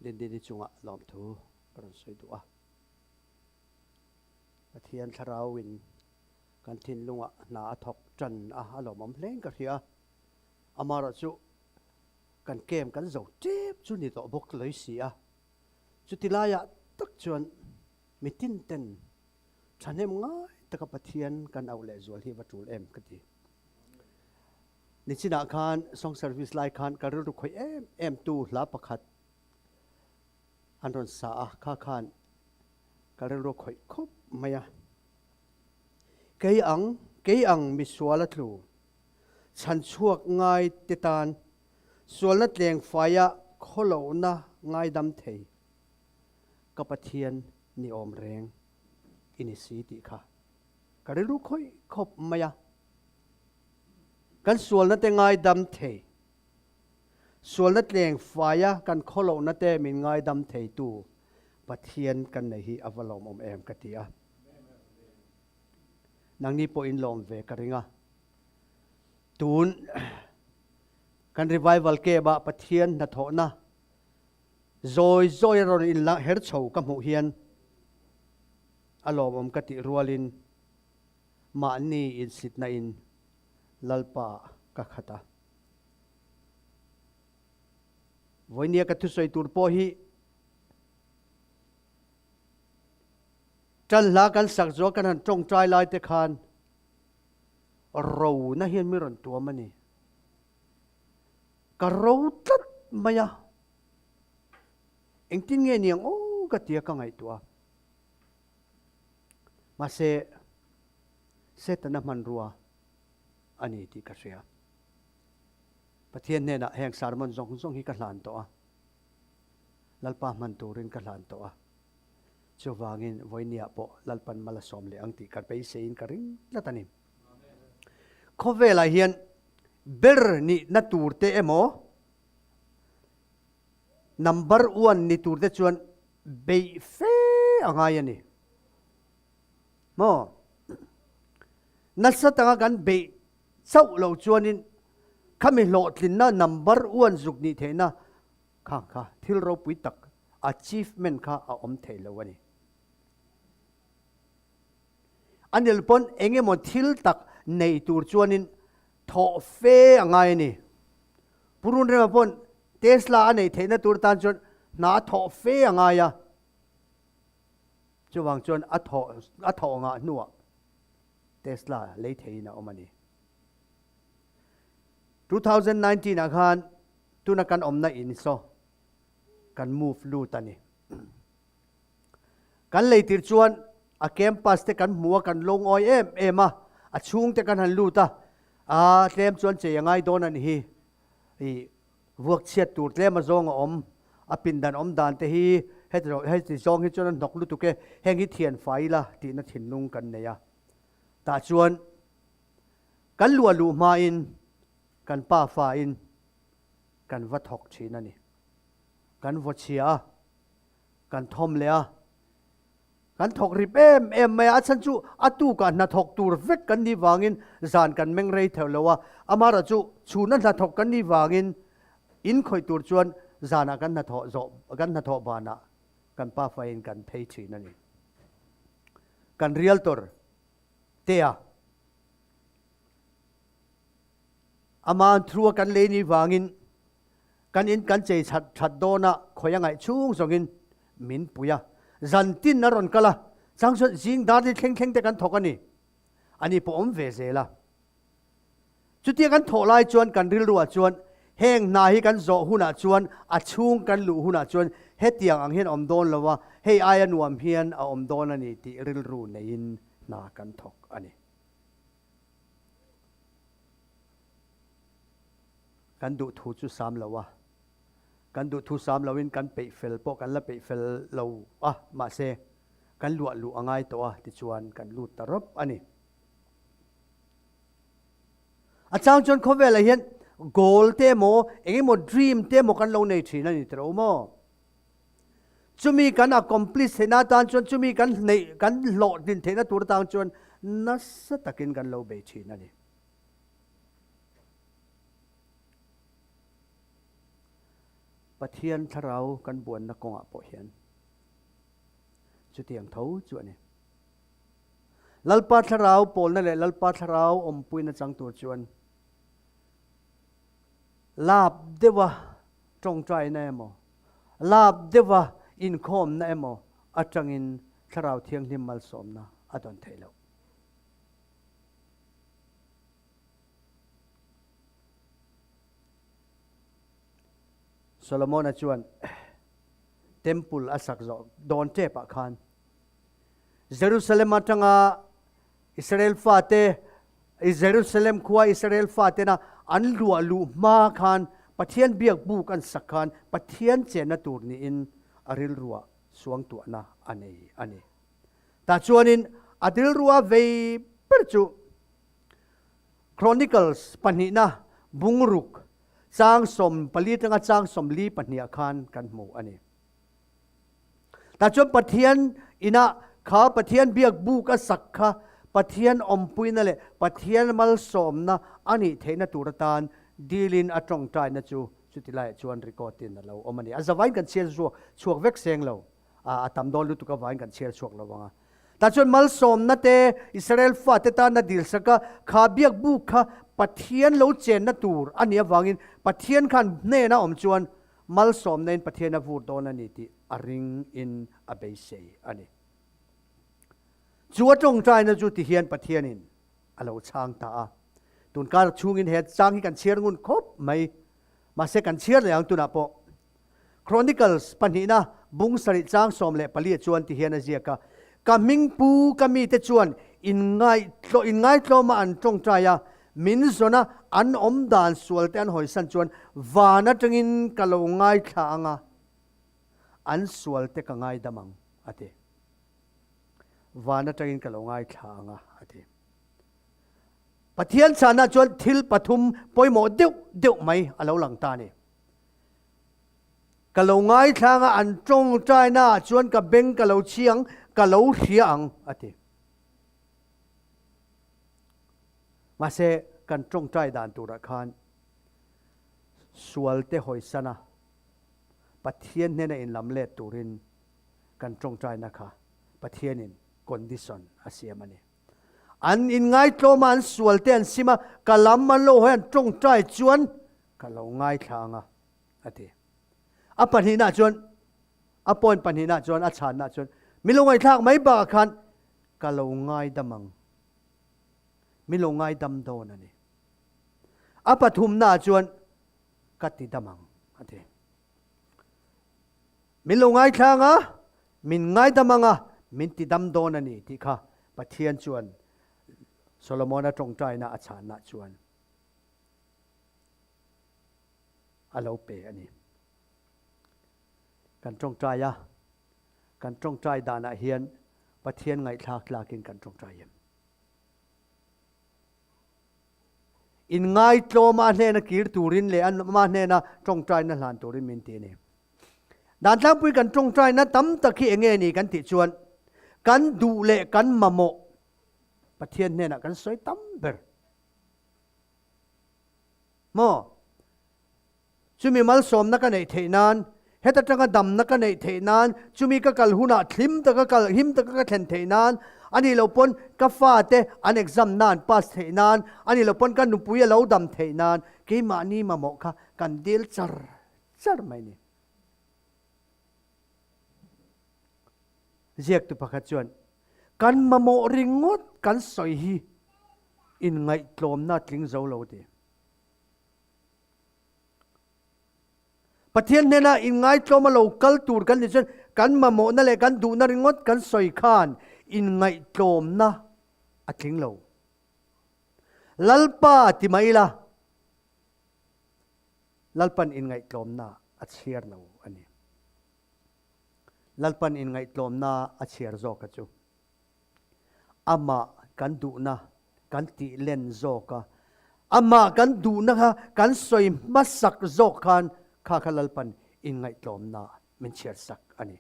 Dindini chungah lawmthu ka rawn sawi duh a. Pathian thlarauin kan thinlungah hna a thawk tan a, a lawmawm hlein ka hria. Amaherawhchu kan kem kan zo tep chu ni tawh bawk lawih si a. Chuti laiah tak chuan mitin ten thahnem ngai taka Pathian kan auh lehzual hi va tul em ka ti. Nichinah khan song service lai khan ka rilru khawih em em tu hla pakhat an rawn sa a, kha khan ka rilru khawih khawp mai a. Kei ang, kei ang misual a tlu, chhan chhuak ngai te tan sualna tleng faia khawlohna ngaidam thei ka Pathian ni awm reng i ni si tih kha ka rilru khawih khawp mai a. Kan sualna te ngaidam thei. Sualna tleng faia kan khawlohna te min ngaidam theitu Pathian kan nei hi a va lawmawm em ka ti a. Nangni pawh in lawm ve ka ring a. Tun kan revival camp ah Pathian hnathawhna zawi zawi a rawn inla her chho ka hmuh hian a lawmawm ka tih rualin mahni insitna in Lalpa ka khat a. Vawinia ka thusawi tur pawh hi tan hla kan sak zual kan han tawngtai lai te khan ro na hian mi rawn tuam a ni. Ka ro tlat mai a, engtin nge niang aw ka tia ka ngaihtuah a. Mahse, Setana hmanrua a ni tih ka hria. Pathian hnenah heng sermon zawng zawng hi ka hlan tawh a, Lalpa hman turin ka hlan tawh a. Chuvangin vawinia pawh Lalpan mal a sawm leh ang tih ka beiseiin ka ring tlat a ni. Khawvelah hian ber nihna tur te emaw, number one ni tur te chuan beih fe a ngai a ni. Maw? Nasa taka kan beih chauh lo chuanin khami hlawhtlinna number one zuk nih theihna kha kha thil ropui tak achievement kha a awm thei lo a ni. A nil pawn eng emaw thil tak nei tur chuanin thawh fe a ngai a ni. Purun rema pawn Tesla a neih theihna tur tan chuan hna a thawh fe a ngai a. Chuvang chuan a thawh a thawh ngah hnuah Tesla lei theiin a awm a ni. 2019 ah khan tuna kan awmna in saw kan move lut a ni. Kan lei tir chuan a campus te kan hmu a, kan lungawi em em a, a chhung te kan han lut a, a tlem chuan chei a ngai dawn a ni hi, i vuak chhiat tur tlem a zawng a awm, a pindan awm dan te hi heti heti zawng hi chuan a hnawk lutuk e, heng hi thian fai ila tihna thinlung kan nei a. Tah chuan kan luah luh hmain kan pa fain kan va thawk thin a ni. Kan vaw chhia a, kan thawm leh a, kan thawk rip em em mai a, a chhan chu a tukah hnathawk tur vek kan nih vangin zan kan meng rei theuh lo a, amaherawh chu chhuna hnathawk kan nih vangin in khawih tur chuan zanah kan hnathawh zawh kan hnathawh banah kan pafain kan phei thin a ni. Kan realtor te a ama an through a kan lei nih vangin Kan in kan chei that that dawn a, khawi a ngaih chhung zawngin min pui a. Zan tin a rawn kal a, chang chuan zing dar ni thleng thleng te kan thawk a ni. Ani pawh awm ve zel a. Chutia kan thawh lai chuan kan rilruah chuan heng hna hi kan zawh hunah chuan a chhung kan luh hunah chuan hetiang ang hian a awm dawn lo a, hei aia nuam hian a awm dawn a ni tih rilru neiin hna kan thawk a ni. Kan duh thu chu sam lo a, kan duh thu sam loin kan peih fel pawh kan la peih fel lo a, mahse kan luah luh a ngai tawh a tichuan kan lut ta rawp a ni. A chang chuan khawvelah hian goal te emaw eng emaw dream te emaw kan lo nei thin a ni tiro maw? Chumi kan accomplish theihna atan chuan chumi kan neih kan hlawhtlin theihna tur atang chuan nasa takin kan lo bei thin a ni. Pathian thlarau kan buanna kawngah pawh hian chutiang tho chu a ni. Lalpa thlarau pawlna leh Lalpa thlarau awmpuina chang tur chuan lap deuha tawngtaina emaw, lap deuha inkhawmna emaw atangin Thlarau Thianghlim malsawmna a dawn theih loh. Solomona chuan Temple a sak zawh dawn tepah khan Jerusalem atanga Israel fate Jerusalem khua Israel fatena an luah luh hma khan Pathian biak buk an sak khan Pathian chenna tur niin a rilruah suangtuahna a nei a ni. Tah chuanin a rilrua vei ber chu Chronicles pahnihna bungruk chang 14 atanga chang 42 ah khan kan hmu a ni. Tah chuan Pathian inah kha Pathian biak buk a sak kha Pathian awmpuina leh Pathian malsawmna a nih theihna tur atan dilin a tawngtaina chu chuti laiah chuan record in a lo awm a ni. A zavain kan chhiar chhuak vek seng lo. A tam dawn lutuk avangin kan chhiar chhuak lo ang a. Tah chuan malsawmna te, Israel fate tana dilsak a, kha biak buk kha Pathian lo chenna tur a nih avangin Pathian khan hnena awm chuan malsawmna in Pathian a vur dawn a ni tih a ring in a beisei a ni. Chu a tawngtaina chu ti hian Pathianin a lo chhang ta a. Tunkar chhungin he chang hi kan chhiar ngun khawp mai. Mahse kan chhiar leh ang tunah pawh. Chronicles pahnihna bung sarih chang 14 ah chuan ti hian a ziak a, Ka hming pu ka mite chuan inngaihtlawma an tawngtai a, min zawn a, an awm dan sual te an hawisan chuan van atangin ka lo ngaithla ang a, an sual te ka ngaidam ang, a ti. Van atangin ka lo ngaithla ang a, a ti. Pathian chhanah chuan thil pathum pawimawh deuh deuh mai a lo lang ta a ni. Ka lo ngaithlang a, an tawngtaina ah chuan ka beng ka lo chhi ang, ka lo hria ang, a ti. Mahse, kan tawngtai dan turah khan sualte hawisan a, Pathian hnena inlam let turin kan tawngtaina kha Pathianin condition a siam a ni. An inngaitlawm a, an sualte an sim a, ka lam an lo hawi an tawngtai chuan ka lo ngaithla ang a, a ti. A pahnihna chuan, a point pahnihna chuan, a chhanna chuan, min lo ngaihthlak mai bakah khan ka lo ngaidam ang. Min lo ngaidam dawn a ni. A pathumna chuan ka ti dam ang, a ti. Min lo ngaithla ang a, min ngaidam ang a, min ti dam dawn a ni tih kha Pathian chuan Solomona tawngtaina a chhanna chuan a lo pe a ni. Kan tawngtai a, kan tawngtai danah hian Pathian ngaihthlak tlakin kan tawngtai em? Inngaitlawma a hnena kir turin leh ama hnena tawngtaina hlan turin min ti a ni. Dan tlangpui kan tawngtaina tam tak hi enge ni kan tih chuan kan duh leh kan mamawh Pathian hnenah kan sawi tam ber. Maw? Chumi malsawmna ka neih theih nan, heta tanga damna ka neih theih nan, chumi ka kal hunah thlim taka kal, him taka ka thlen theih nan, a nih loh pawn ka fate an exam na an pass theih nan, a nih loh pawn ka nupui a lo dam theih nan, keimahni mamawh kha kan dil char char mai ni. Ziaktu pakhat chuan, Kan mamawh ringawt kan sawi hi inngaihtlawmna tling zo lo ti. Pathian hnena inngaitlawma lo kal tur kan nih chuan kan mamawhna leh kan duhna ringawt kan sawi khan inngaihtlawmna a tling lo. Lalpa ti mai ila, Lalpan inngaihtlawmna a chhiar lo a ni. Lalpan inngaihtlawmna a chhiar zawk a chu. Amah kan duhna kan tih len zawk a, amah kan duhna kha kan sawi hmasak zawk khan kha kha Lalpan inngaihtlawmna min chhiarsak a ni.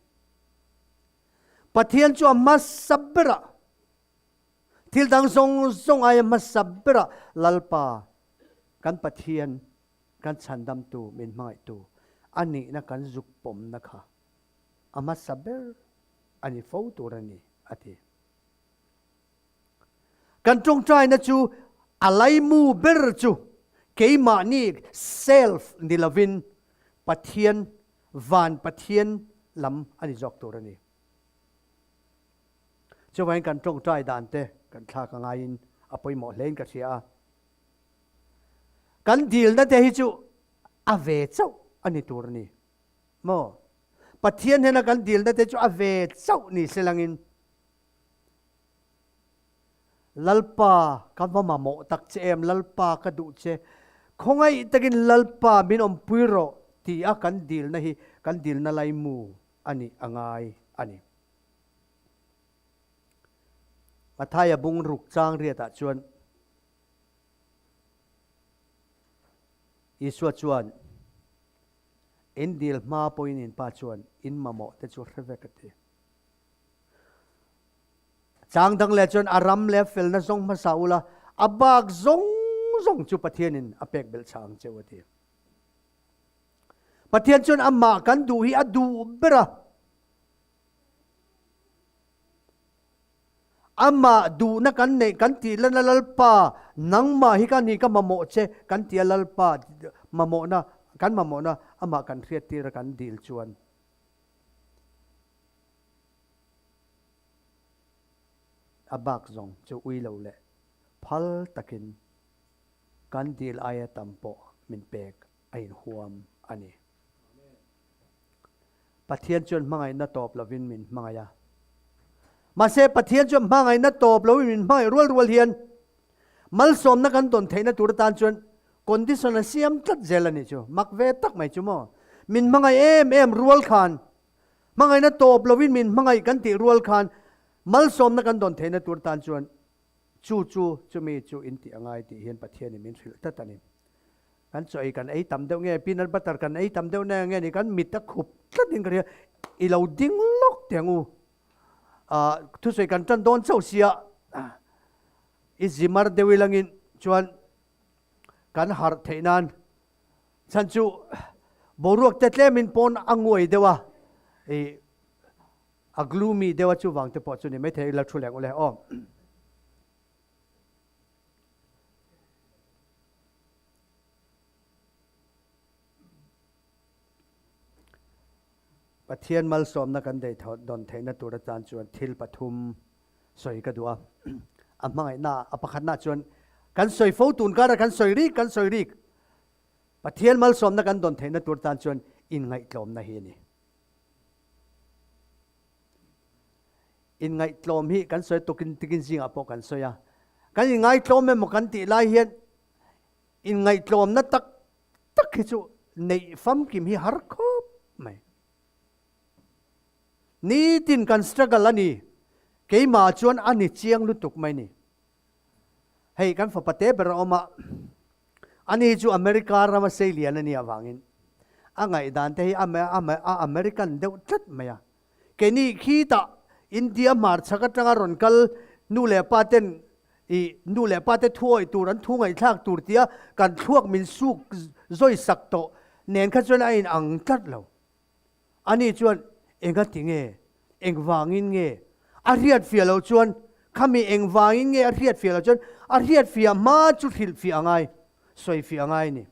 Pathian chu a hmasa berah, thil dang zawng zawng aia hmasa berah Lalpa kan Pathian kan chhandamtu min hmangaihtu. A nihna kan zuk pawmna kha a hmasa ber a ni fo tur a ni, a ti. Kan tawngtaina chu a laimu ber chu keimahni self ni lovin Pathian, van Pathian lam a ni zawk tur a ni. Chuvangin kan tawngtai dan te kan thlak a ngaiin a pawimawh hlein ka hria a. Kan dilna te hi chu a ve chauh a ni tur a ni maw? Pathian hnena kan dilna te chu a ve chauh ni se langin Lalpa ka va mamawh tak che em, Lalpa ka duh che, khawngaih takin Lalpa min awmpui rawh ti a kan dilna hi kan dilna laimu a nih a ngai a ni. Mathaia bung ruk chang riatah chuan Isua chuan, In dil hma pawhin in pa chuan in mamawh te chu hre vek a ti. Chang dang leh chuan a ram leh felna zawng hmasa ula, a bak zawng zawng chu Pathianin a pek belh chah ang cheu a ti. Pathian chuan amah kan duh hi a duh ber a. Amah duhna kan neih kan tih lana Lalpa nangmah hi ka ni ka mamawh che kan ti a Lalpa mamawhna kan mamawhna amah kan hriattir a kan dil chuan a bak zawng chu ui lo leh phal takin kan dil aia tam pawh min pek a inhuam a ni. Pathian chuan hmangaihna tawp lovin min hmangaih a. Mahse, Pathian chuan hmangaihna tawp lovin min hmangaih rual rual hian malsawmna kan tawn theihna tur atan chuan condition a siam tlat zel a nih chu. Mak ve tak mai chu maw? Min hmangaih em em rual khan, hmangaihna tawp lovin min hmangaih kan tih rual khan malsawmna kan tawn theihna tur atan chuan chu chu chumi chu in tih a ngai tih hian Pathianin min hrilh tlat a ni. Kan chaw ei kan ei tam deuh nge, peanut butter kan ei tam deuh nge nge ni kan mit a khup tlat in ka hria, i lo ding lawk teh ang u. Ah thusawi kan tan dawn chauh sia, i zimar deuh ilangin chuan kan harh theih nan chhan chu boruak te tlemin pawn a nguai deuh a, i a gloomy deuh a chuvang te pawh chu ni maithei ila thu leh ang u le aw. Pathian malsawmna kan deih dawn theihna tur atan chuan thil pathum sawi ka duh a. A hmangaihna a pakhatna chuan kan sawi fo tun kara kan sawi rik kan sawi rik. Pathian malsawmna kan dawn theihna tur tan chuan inngaihtlawmna hi a ni. Inngaihtlawm hi kan sawi tukin tikin zingah pawh kan sawi a. Kan inngaihtlawm emaw kan tih lai hian inngaihtlawmna tak tak hi chu neih famkim hi har khawp mai. Nitin kan struggle a ni. Keimah chuan a ni chiang lutuk mai ni. Hei kan fapa te ber a awm a, ani chu America rama seilian a nih avangin a ngaihdan te hi a American deuh tlat mai a. Keini khitah India hmarchhak atanga rawn kal nu leh pa ten ih nu leh pa te thuawih tur an thu ngaihthlak tur tia kan thluak min suk zawi sak tawh nen kha chuan a in ang tlat lo. Ani chuan enga ti nge? Engvangin nge? A hriat fiah loh chuan khami engvangin nge a hriat fiah loh chuan a hriat fiah hma chu hrilh fiah a ngai, sawi fiah a ngai a ni.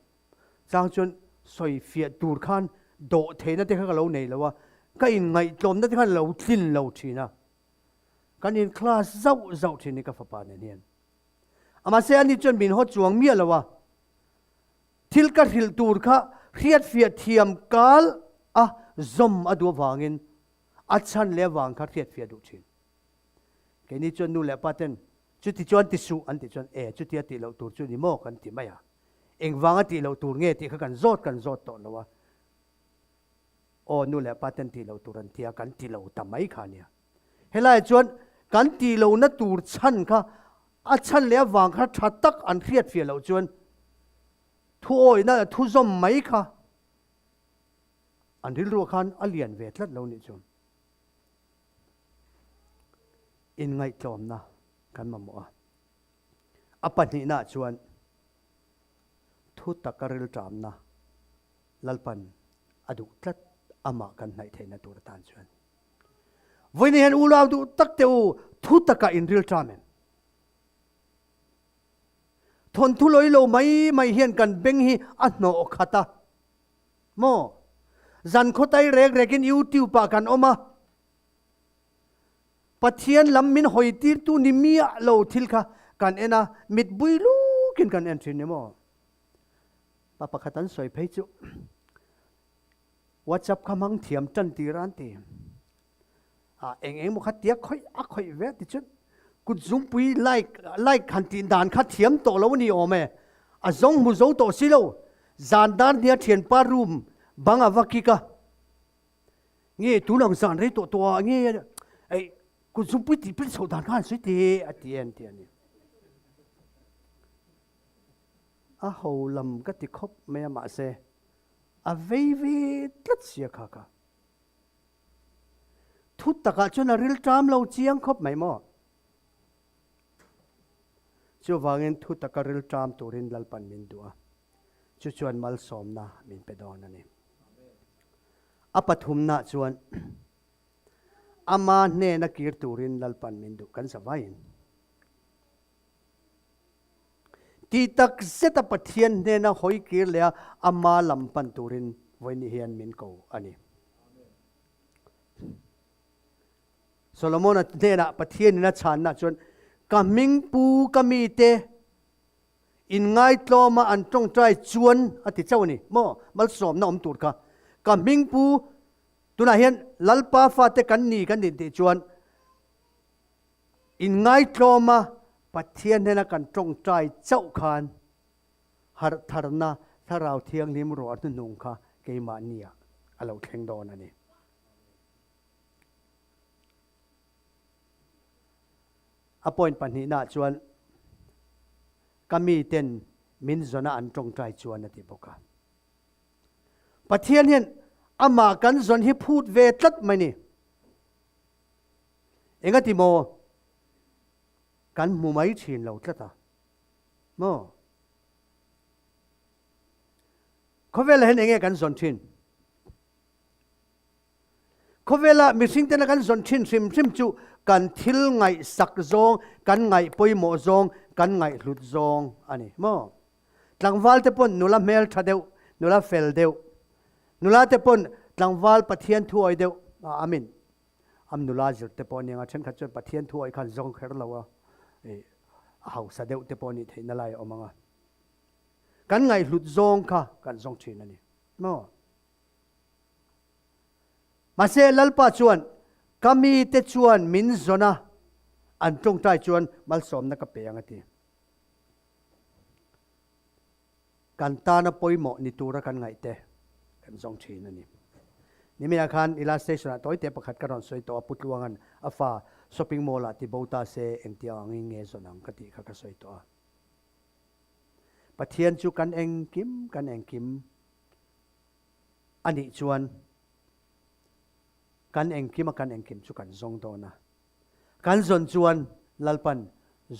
Chang chuan sawi fiah tur khan dawh theihna te kha ka lo nei lo a, ka inngaihtlawmna te khan lo tlin lo thin a. Kan in class zauh zauh thin ni ka fapa nen hian. Mahse ani chuan min haw chuang miah lo a, thil ka hrilh tur kha hriat fiah thiam kal a zawm a duh avangin a chhan leh avang kha hriat fiah duh thin. Keini chuan nu leh pa ten chuti chuan ti suh an tih chuan e chutia tih loh tur chu ni maw kan ti mai a. Engvanga tih loh tur nge tih kha kan zawt kan zawt tawh lo a, aw nu leh pa ten tih loh tur an ti a, kan ti lo ta mai kha ania. Helaiah chuan kan tih lohna tur chhan kha a chhan leh avang kha tha tak an hriat fiah loh chuan thu awihna leh thu zawm mai kha an rilruah khan a lian ve tlat lo nih chu. Inngaihtlawmna kan mamawh a. A pahnihnaah chuan thu taka rilṭamna Lalpan a. A duh tlat amah kan hnaih theihna tur atan chuan. Vawiin hian ulau duh tak teh u, thu takah in ril ṭam em? Thawnthu lawi lo mai mai hian kan beng hi a hnawh khat a maw? Zan khawtai rek rekin YouTube ah kan awm a, Pathian lam min hawi tirtu ni miah lo thil kha kan en a, mit bui lukin kan en thin ni maw? Pa pakhat an sawi phei chu WhatsApp kha hmang thiam tan tir a an ti. A eng eng maw kha tia khawih a khawih ve ti chuan kut zungpui like like han tih dan kha thiam tawh lo a ni awm e. A zawng hmu zo tawh si lo. Zan dar hnia thianpa room bang a va kik a. Nge tun ang zan rei tawh tawh ah nge ei kut zungpui tih pil chhoh dan kha han sawi teh a ti en ti a ni. A ho lam ka ti khawp mai a mahse a vei ve tlat sia kha kha. Thu takah chuan a ril ṭam lo chiang khawp mai maw? Chuvangin thu taka ril ṭam turin Lalpan min duh a, chu chuan malsawmna min pe dawn a ni. A pathumnaah chuan ama hnena kir turin Lalpan min duh kan zavaiin. Tih tak zeta Pathian hnena hawi kir leh a ama lam pan turin vawiin hian min ko a ni. Solomona hnenah Pathianin a chhanna chuan, Ka hming pu ka mite inngaitlawma an tawngtai chuan a ti chauh a ni maw? Malsawmna awm tur kha ka hming pu tunah hian Lalpa fate kan ni kan intih chuan Inngaitlawma Pathian hnena kan tawngtai chauh khan harh tharna Thlarau Thianghlim ruah hnuhnung kha keimahniah a lo thleng dawn a ni. A point pahnihnaah chuan ka miten min zawna an tawngtai chuan a ti bawk a. Pathian hian amah kan zawn hi phut ve tlat mai ni. Engati maw? Kan hmu mai thin lo tlat a maw? Khawvelah hian enge kan zawn thin? Khawvela mihring tena kan zawn thin hrim hrim chu kan thil ngaihsak zawng, kan ngaih pawimawh zawng, kan ngaihhlut zawng a ni maw? Tlangval te pawn nula hmel tha deuh, nula fel deuh, nula te pawn tlangval Pathian thuawi deuh, amen. Am nula zir te pawh a nia, thenkhat chuan Pathian thu awih khan zawng kher lo a, a hausa deuh te pawh a nih theihna lai a awm ang a. Kan ngaihhlut zawng kha kan zawng thin a ni maw? Mahse Lalpa chuan ka mite chuan min zawn a, an tawngtai chuan malsawmna ka pe ang a ti. Kan tana pawimawh ni tura kan ngaih te kan zawng thin a ni. Nimina khan Ila Station ah tawite pakhat ka rawn sawi tawh a, Pu Tluanga'n a fa shopping mall ah ti bo ta se engtiang angin nge zawn ang ka tih kha ka sawi tawh a. Pathian chu kan engkim kan engkim a nih chuan kan engkim a kan engkim chu kan zawng dawn a. Kan zawn chuan Lalpan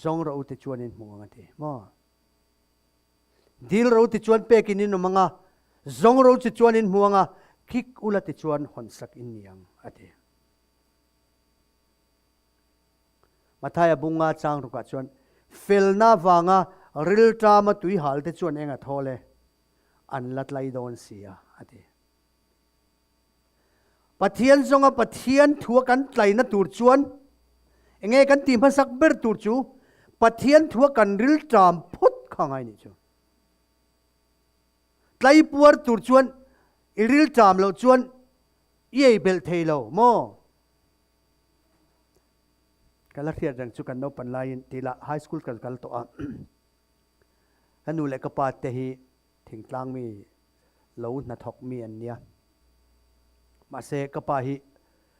zawng rawh u ti chuan in hmu ang a ti maw? Dil ro ti chuan pekin in awm ang a, zawng ro chi chuan in hmu ang a, kik ula ti chuan hawnsak in ni ang, a ti. Mathaia bunga chang rukah chuan, Felna vanga rilṭama tuihal te chuan eng a thawl e? An la tlai dawn si a, a ti. Pathian zawnga Pathian thua kan tlaina tur chuan enge kan tih hmasak ber tur chu Pathian thua kan rilṭam phawt kha ngai nih chu. Tlai puar tur chuan i rilṭam loh chuan i ei belh thei lo maw? Ka la hriat reng chu kan naupan laiin tih lah high school kan kal tawh a, ka nu leh ka pa te hi thingtlang mi lo hnathawk mi an nia. Mahse, ka pa hi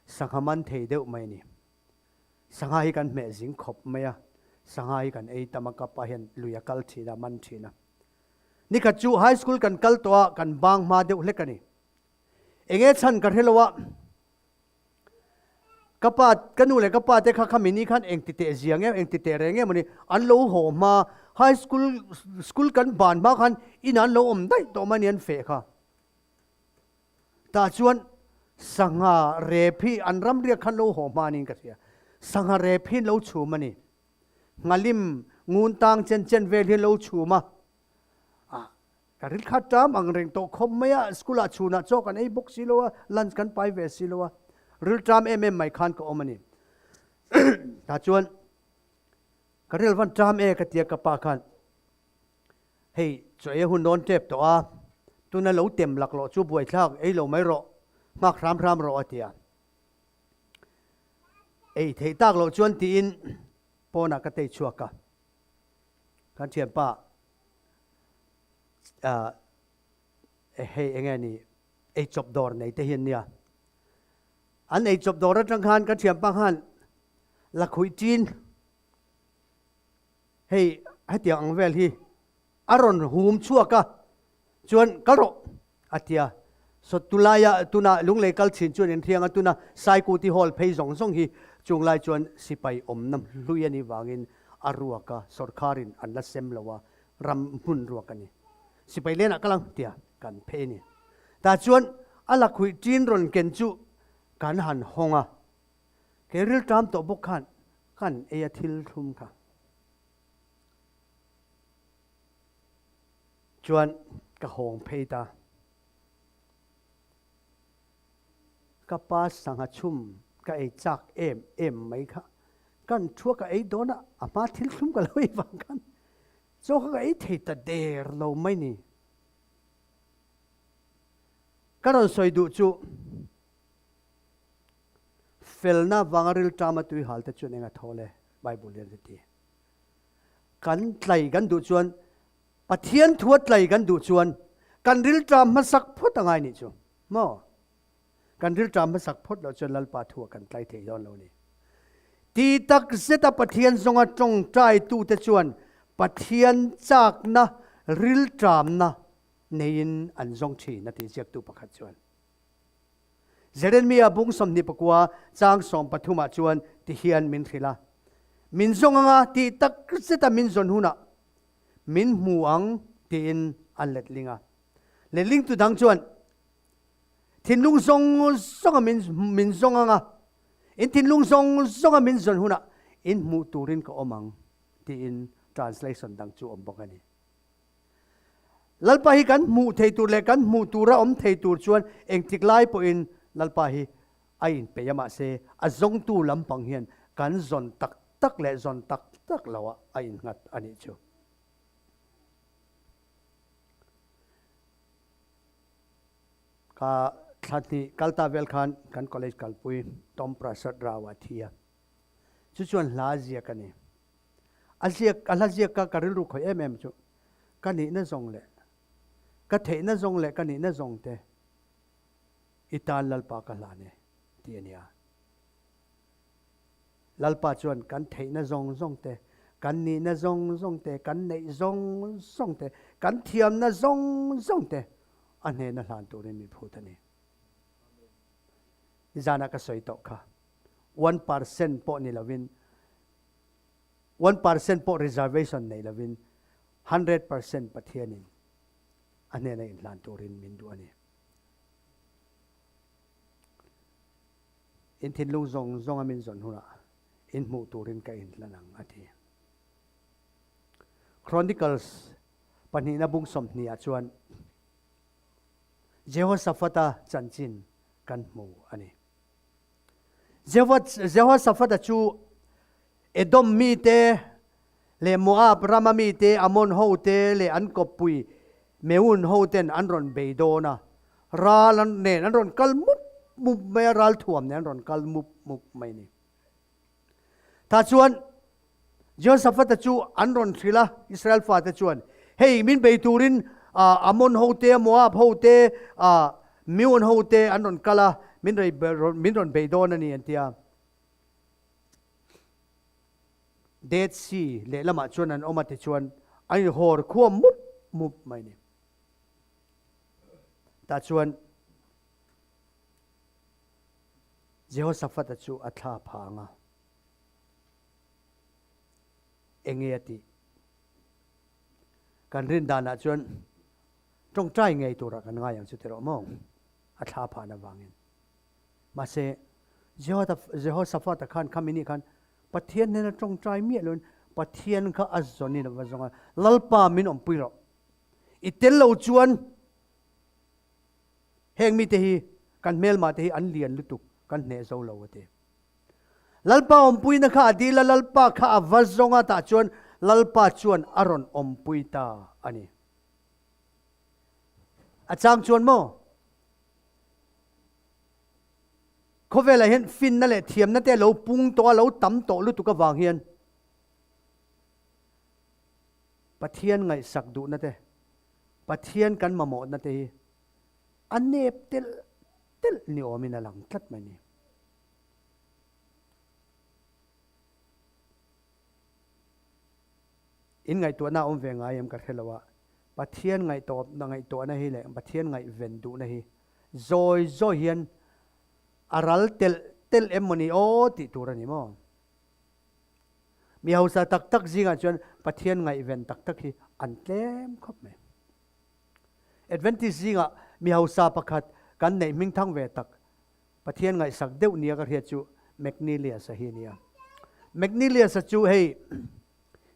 sangha man thei deuh mai a ni. Sangha hi kan hmeh zing khawp mai a, sangha hi kan ei tam a, ka pa hian lui a kal thin a, man thin a. Nikhat chu high school kan kal tawh a, kan bang hma deuh hlek a ni. Enge chhan ka hre lo a, Ka pa, ka nu leh ka pa te kha khami ni khan eng ti teh zia nge, eng ti teh reng nge mawni, an lo haw hma, high school, school kan ban hma khan inah an lo awm daih tawh mai a ni an feh kha. Tah chuan sangha rep hi an ram riak khan lo haw hma niin ka hria. Sangha rep hi an lo chhum a ni. Nghalim ngun tang chen chen vel hi an lo chhum a. Ah, ka ril kha ṭam ang reng tawh khawp mai a, school ah chhunah chaw kan ei bawk si lo a, lunch kan pai ve si lo a. Ril ṭam em em mai khan ka awm a ni. Tah chuan ka ril van ṭam e ka tia ka pa khan. Hei, chaw ei a hun dawn tep tawh a, tuna lo tem laklawh chu buaithlak ei lo mai rawh, nghak hram hram rawh a ti a. Ei theih tak loh chuan tiin pawnah ka tei chhuak a, kan thianpa hei enge ni ei chawp dawr nei te hian nia, an ei chawp dawr atang khan kan thianpa khan lakhuih chin Hei hetiang ang vel hi a rawn hum chhuak a, chuan kal rawh a ti a. Saw tulaia tuna Lunglei kal chin chuan inhriang a, tuna Saikuti Hall phei zawng zawng hi chung lai chuan sipai awmna hlui a nih vangin a ruak a, sawrkharin an la sem lo a, ram hmun ruak a ni. Sipai lenah kal ang tia kan phei a ni. Tah chuan a lakhuih ṭin rawn ken chu kan han hawng a. Kei rilṭam tawh bawk khan kan ei a thil thlum kha. Chuan ka hawng phei ta. Ka pa sangha chhum ka ei chak em em mai kha. Kan thua ka ei dawn a, a hma thil thlum ka lo ei vang khan chaw kha ka ei thei ta der lo mai ni. Ka rawn sawi duh chu Felna vanga rilṭama tui hal te chuan eng a thawl e, Bible hian a ti. Kan tlai kan duh chuan, Pathian thua tlai kan duh chuan kan rilṭam hmasak phawt a ngai nih chu. Maw? Kan rilṭam hmasak phawt loh chuan Lalpa thua kan tlai thei dawn lo ni. Ti tak zeta Pathian zawnga ṭawngṭai tute chuan Pathian chakna rilṭamna neiin an zawng ṭhin a ti ziaktu pakhat chuan. Jeremia bung 24 chang 13 ah chuan ti hian min hrilh a, Min zawng anga tih tak zeta min zawn hunah min hmu ang tiin a letling a. Letlingtu dang chuan, Thinlung zawng zawnga min min zawng anga, in thinlung zawng zawnga min zawn hunah in hmuh turin ka awm ang tiin translation dang chu awm bawk a ni. Lalpa hi kan hmuh thei tur leh kan hmuh tura awm thei tur chuan engtik lai pawhin Lalpa hi a inpeih a, mahse a zawngtu lampang hian kan zawn tak tak leh zawn tak tak loah a innghat a nih chu. Ka thla hnih kalta vel khan kan college kalpui Tom Prasad Rao a thi a, chu chuan hla ziak a ni. A ziak, a hla ziak ka ka rilru khawih em em chu ka nihna zawng leh ka theihna zawng leh ka nihna zawng te i tan Lalpa ka hlan e tih a nia. Lalpa chuan kan theihna zawng zawng te, kan nihna zawng zawng te, kan neih zawng zawng te, kan thiamna zawng zawng te a hnena hlan turin min phut a ni. Nizanah ka sawi tawh kha, 1% pawh ni lovin 1% pawh reservation nei lovin 100% Pathianin a hnena inhlan turin min duh a ni. In thinlung zawng zawnga min zawn hunah in hmuh turin ka inhlan ang a ti. Chronicles pahnihna bung 20 ah chuan Jehoshaphat-a chanchin kan hmu a ni. Jehoshaphat-a chu Edom mite leh Moab rama mite, Ammon hote leh an kawppui Meun hoten an rawn bei dawn a, ral an nen an rawn kal mup mup mai a, ral thuam nen an rawn kal mup mup mai a ni. Tah chuan Jehoshaphat-a chu an rawn hrilh a, Israel fate chuan, Hei, min bei turin Ammon hote, Moab hote, Meun hote an rawn kal a, min rawn bei dawn a ni, an ti a. Dead Sea lehlamah chuan an awm a tichuan an inhawr khuam mup mup mai a ni. Tah chuan Jehoshaphat-a chu a thla phang a, Enge a tih? Kan rin danah chuan tawngtai ngei turah kan ngai ang chu ti rawh maw? A thla phan avangin. Mahse, Jehoshaphat-a khan khami nih khan Pathian hnena tawngtai miah loin Pathian kha a zawnin a va zawng a, Lalpa min awmpui rawh. I tel lo chuan heng mite hi kan hmelmah te hi an lian lutuk, kan hneh zo lo a ti. Lalpa awmpuina kha a dil a, Lalpa kha a va zawng a, tah chuan Lalpa chuan a rawn awmpui ta a ni. A chang chuan maw? Khawvelah hian finna leh thiamna te a lo pung tawh a, lo tam tawh lutuk avang hian Pathian ngaihsak duhna te, Pathian kan mamawhna te hi a nep telh telh ni awmin a lang tlat mai ni. In ngaihtuahna a awm ve ngai em ka hre lo a, Pathian ngaihtuahna ngaihtuahna hi leh Pathian ngaihven duhna hi zawi zawi hian a ral telh telh em mawni aw tih tur a ni maw? Mi hausa tak tak zingah chuan Pathian ngaihven tak tak hi an tlem khawp mai. Adventist zingah mi hausa pakhat kan neih hmingthang ve tak Pathian ngaihsak deuh nia ka hriat chu McNilius-a hi a nia. McNilius-a chu hei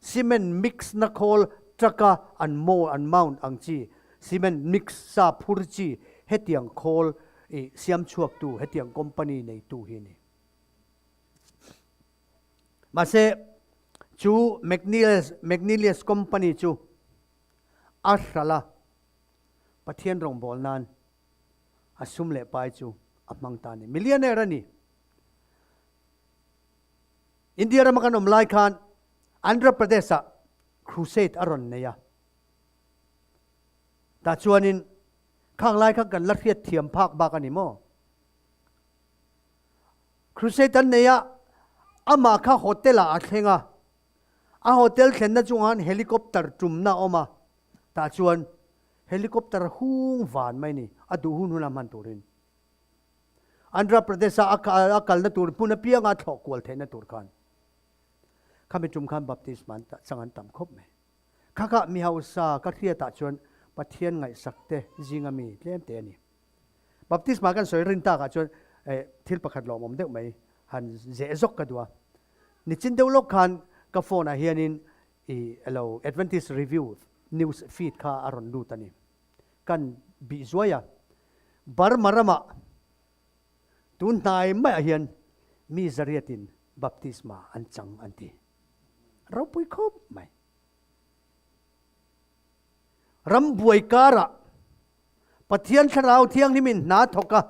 cement mix na khawl truck-a an maw an mount ang chi, cement mix sa phur chi hetiang khawl i siam chhuaktu hetiang company neitu hi a ni. Mahse chu McNilius McNilius company chu a hralh a, Pathian rawngbâwl nan a sum leh pai chu a hmang ta a ni. Millionaire a ni. India rama kan awm lai khan Andhra Pradesh-ah crusade a rawn nei a. Tah chuanin khang lai kha kan la hriat thiam phak bak a ni maw? Crusade an nei a, amah kha hotel-ah a thleng a. A hotel thlenna chungah khan helicopter tumna a awm a. Tah chuan Helicopter hung van mai ni, a duh hun huna hman turin. Andhra Pradesh-a a kalna tur hmun apianga a thlawh kual theihna tur khan. Khami tum khan baptisma an chang an tam khawp mai. Kha kha mi hausa ka hriatah chuan Pathian ngaihsak te zinga mi tlem te a ni. Baptisma kan sawi rin takah chuan thil pakhat lawmawm deuh mai han zeh zawk ka duh a. Nichin deuh lawk khan ka phone ah hianin I elo Adventist Review news feed kha a rawn lut a ni. Kan bih zuai a, Burma ramah tun hnai maiah hian mi zariatin baptisma an chang an ti. Ropui khawp mai. Ram buai karah Pathian Thlarau Thianghlimin hna thawk a,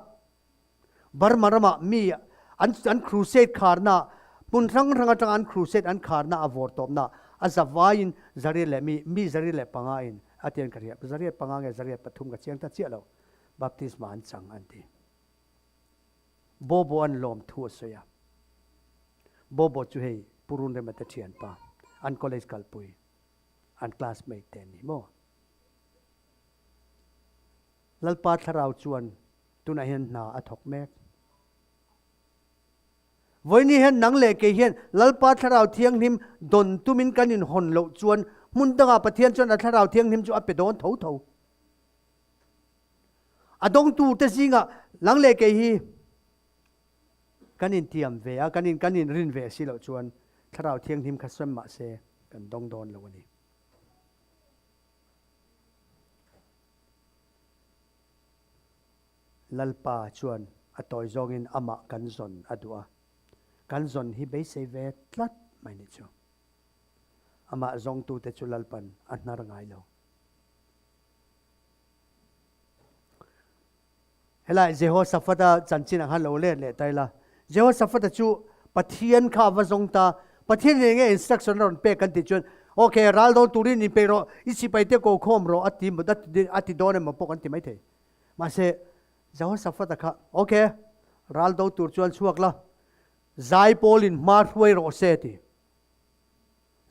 Burma ramah mi an an crusade kharna hmun hrang hrang atanga an crusade an kharna a vawr tawpna a zavaiin zariat leh mi mi zariat leh panga in a tian ka hria zariat panga nge zariat pathum ka chiang ta chiah lo baptisma an chang an ti. Bobo an lawm thu a sawi a. Bobo chu hei Purun Rema te thianpa an college kalpui an classmate te an ni maw. Lalpa thlarau chuan tunah hian hna a thawk mek. Vawiini hian nang leh kei hian Lalpa Thlarau Thianghlim dawn tumin kan inhawn loh chuan hmun dangah Pathian chuan a Thlarau Thianghlim chu a pe dawn tho tho. A dawngtute zingah nang leh kei hi kan intiam ve a, kan in kan inrin ve si loh chuan Thlarau Thianghlim kha sawn mah se kan dawng dawn lo a ni. Lalpa chuan a tawi zawngin amah kan zawn a duh a, kan zawn hi beisei ve tlat mai nih chu. Amah zawngtute chu Lalpan a hnar ngai lo. Helai Jehoshaphat-a chanchinah khan lo let leh ta ila. Jehoshaphat-a chu Pathian kha a va zawng ta. Pathian in enge instruction a rawn pek kan tih chuan, Ok, ral dawn turin in peih rawh, i sipaite ko khawm rawh a ti a ti dawn emaw pawh kan ti maithei. Mahse, Jehoshaphat-a kha, Ok, ral do tur chuan chhuak la, zaipawl in hma hruai rawh se a ti.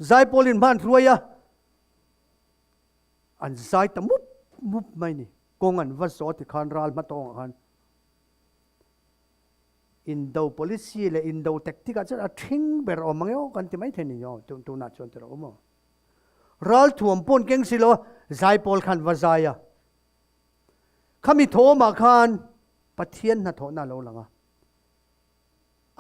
Zaipawl in hma an hruai a, an zai ta mup mup mai ni. Kawng an va zawh tikhan ral hmatawngah khan Indo policy leh Indo tactic ah chuan a ṭhing ber awm ang e aw kan ti mai thei ni aw tunah chuan ti rawh u maw. Ralthuam pawn keng si lo a, zaipawl khan va zai a. Khami thawmah khan. Pathian hnathawhna a lo lang a.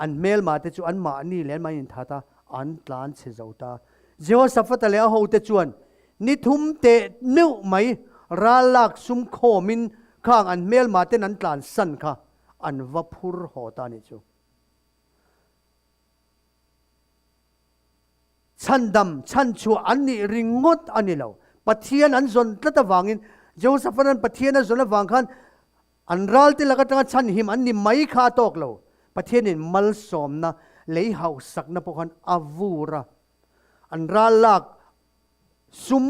An hmelma te chu anmahni leh anmahni inthat a, an tlan chhe zo ta. Jehoshaphat-a leh a hote chuan ni thum teh meuh mai ral lak sum khawmin khang an hmelma ten an tlan san kha an va phur haw ta a nih chu. Chhandam, chhanchhuah an nih ringawt a ni lo. Pathian an zawn tlat avangin, Jehoshaphat-a'n Pathian a zawn avang khan An ralte lak atanga chhanhim an ni mai kha a tawk lo. Pathianin malsawmna, lei hauhsakna pawh khan a vur a. An ral lak sum,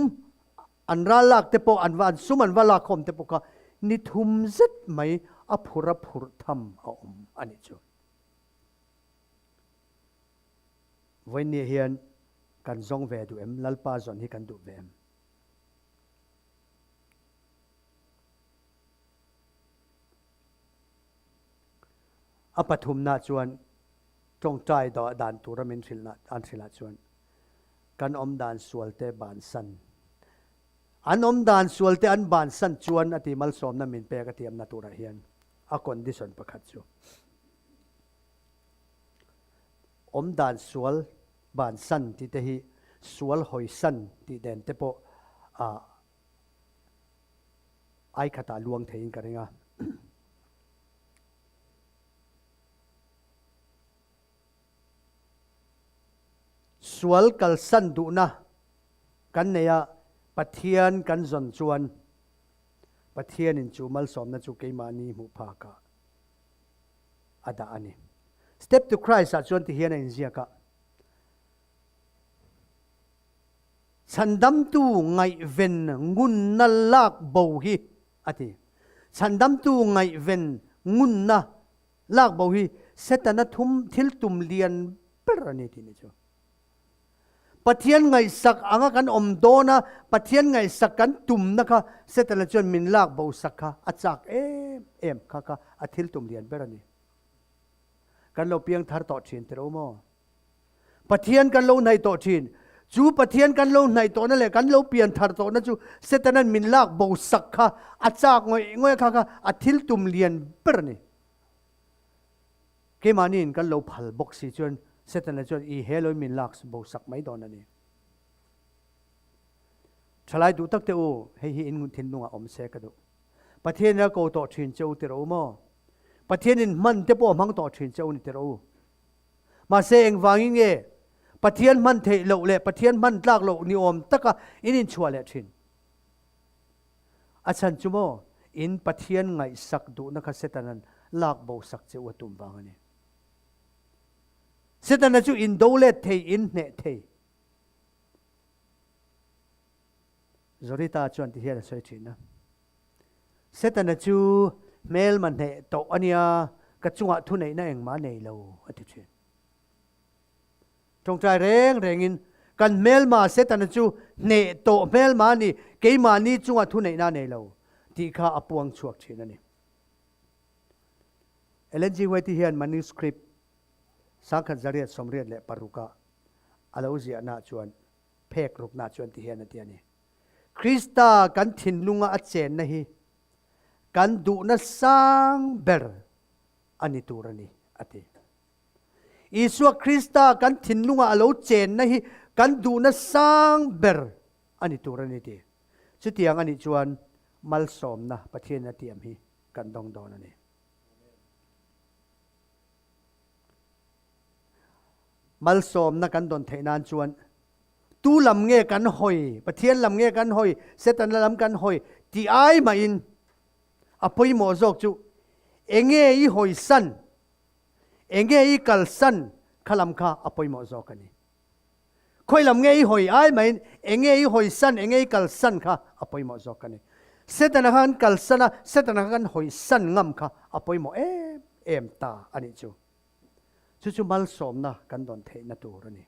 an ral lak te pawh, an va an sum an va lak khawm te pawh kha ni thum zet mai a phur a phurh tham a awm a nih chu. Vawiinniah hian kan zawng ve duh em? Lalpa zawn hi kan duh ve em? A pathumna chuan tawngtai dan tura min hrilhna an hrilhah chuan kan awm dan sualte bansan an awm dan sualte an bansan chuan a ti malsawmna min pek a tiamna turah hian a condition pakhat chu awm dan sual bansan tih te hi sual hawisan tih nen te pawh a Ai khatah luang theiin ka ring a. Sual kalsan duhna kan nei a, Pathian kan zawn chuan Pathianin chu malsawmna chu keimahni hmuh phakah a dah a ni. Step to Christ ah chuan tihian a inziak a. Chhandamtu ngaihven ngunna lak bo hi a ti. Chhandamtu ngaihven ngunna lak bo hi Setana thum thil tum lian ber a ni tih ni chu. Pathian ngaihsak anga kan awm dawn a, Pathian ngaihsak kan tumna kha Setana chuan min lak bo sak kha a chak em em kha kha a thil tum lian ber a ni. Kan lo piang thar tawh thin tiro maw? Pathian kan lo hnaih tawh thin. Chu Pathian kan lo hnaih tawhna leh kan lo pian thar tawhna chu Setana'n min lak bo sak kha a chak ngawih ngawih kha kha a thil tum lian ber a ni. Keimahniin kan lo phal bawk si chuan Setana chuan i he loin min lak bo sak mai dawn a ni. Thalai duh tak te u, hei hi in thinlungah awm se ka duh. Pathian in a ko tawh thin che u ti rawh u maw? Pathianin hman te pawh a hmang tawh thin che u ni ti rawh u. Mahse engvangin nge Pathian hman theih loh leh Pathian hman tlak loh ni awm taka in inchhuah leh thin? A chhan chu maw in Pathian ngaihsak duhna kha Setana'n lak bo sak che u a tum vang a ni. Setana chu in do let thei, in hneh thei. Zorita chuan ti hian a sawi thin a. Setana chu hmelma hneh tawh a nia, ka chungah thuneihna engmah a nei lo, a ti thin. Tawngtai reng rengin, kan hmelma Setana chu hneh tawh hmelma a ni, keimahni chungah thuneihna a nei lo, tih kha a puang chhuak thin a ni. Ellen G. White hian manuscript 1886-ah a lo ziahnaah chuan phek ruknaah chuan ti hian a ti a ni. Krista kan thinlunga a chenna hi kan duhna sang ber a ni tur a ni, a ti. Isua Krista kan thinlunga a lo chenna hi kan duhna sang ber a ni tur a ni, ti. Chutiang a nih chuan malsawmna Pathianin a tiam hi kan dawng dawn a ni. Malsawmna kan dawn theih nan chuan Tu lam nge kan hawi, Pathian lam nge kan hawi, Setana lam kan hawi tih ai mahin a pawimawh zawk chu enge i hawisan, enge i kalsan kha lam kha a pawimawh zawk a ni. Khawi lam nge i hawi ai mahin enge i hawisan, enge i kalsan kha a pawimawh zawk a ni. Setana kha kan kalsan a, Setana kha kan hawisan ngam kha a pawimawh em em ta a nih chu. Chu chu malsawmna kan dawn theihna tur a ni.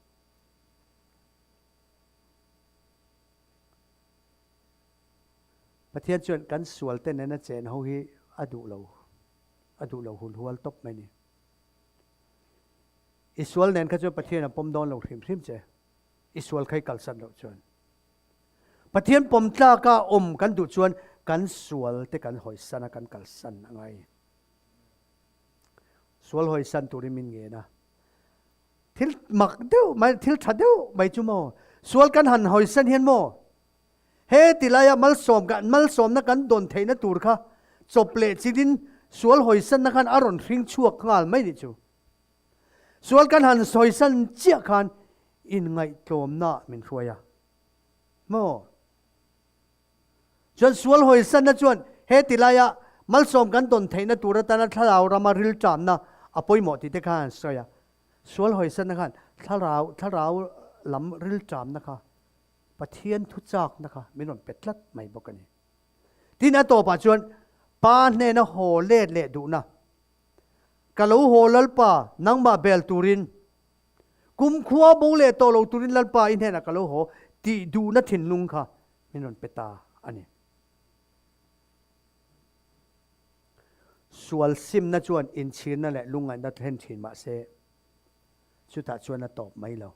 Pathian chuan kan sual te nena chen ho hi a duh lo, a duh lo hul hual tawp mai ni. I sual nen kha chuan Pathian a pawm dawn lo hrim hrim che, i sual kha i kalsan loh chuan. Pathian pawm tlaka awm kan duh chuan kan sual te kan hawisan a, kan kalsan a ngai. Sual hawisan turin min ngen a. Thil mak deuh mai, thil tha deuh mai chu maw? Sual kan han hawisan hian maw? He ti laia malsawm kan malsawmna kan dawn theihna tur kha chawp leh chilin sual hawisanna khan a rawn hring chhuak nghal mai nih chu. Sual kan han hawisan chiah khan inngaihtlawmna min hruai a. Maw? Chuan sual hawisanna chuan he ti laia malsawm kan dawn theihna tur atana thlarau rama rilṭamna a pawimawh tih te khan an sawi a. Sual hawisanna khan thlarau thlarau lam rilṭamna kha Pathian thu chakna kha min rawn pe tlat mai bawk a ni. Tin, a tawpah chuan Pa hnena haw let leh duhna, Ka lo haw Lalpa, nangmah bel turin, kumkhua bo leh tawh lo turin Lalpa i hnenah ka lo haw tih duhna thinlung kha min rawn pe ta a ni. Sual simna chuan inchhirna leh lungngaihna thlen thin mah se, chutah chuan a tawp mai lo.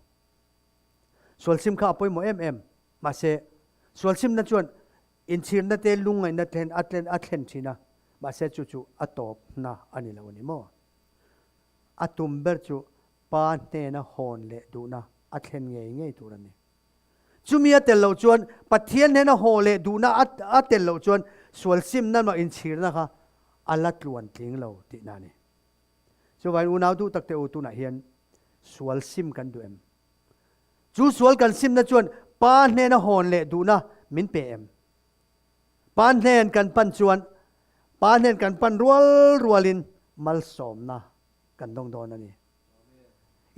Sualsim kha a pawimawh em em. Mahse, sualsimna chuan inchhirna te lungngaihna thlen a tlen a thlen thin a, mahse chu chu a tawpna a ni lo a ni maw? A tum ber chu Pa hnena hawn leh duhna a thlen ngei ngei tur a ni. Chumi a tel loh chuan Pathian hnena haw leh duhna a a tel loh chuan sualsimna mah inchhirna kha a la tluan tling lo tihna a ni. Chuvangin unau duh tak te u tunah hian sual sim kan duh em? Chu sual kan simna chuan Pa hnena hawn leh duhna min pe em? Pa hnen kan pan chuan Pa hnen kan pan rual rualin malsawmna kan dawng dawn a ni.